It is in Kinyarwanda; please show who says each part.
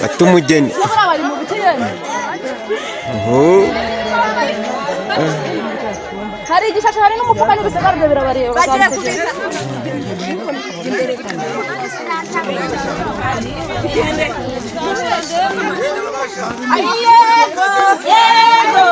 Speaker 1: Fata umugeni.
Speaker 2: Buriya bari mu biti yemwe.
Speaker 1: Oho.
Speaker 2: Hari igishashi, hari n'umufuka n'ibisigara, ibyo birabareba.
Speaker 3: Bagiye
Speaker 2: bazabitegera.
Speaker 3: Kubisa. Yego, yego.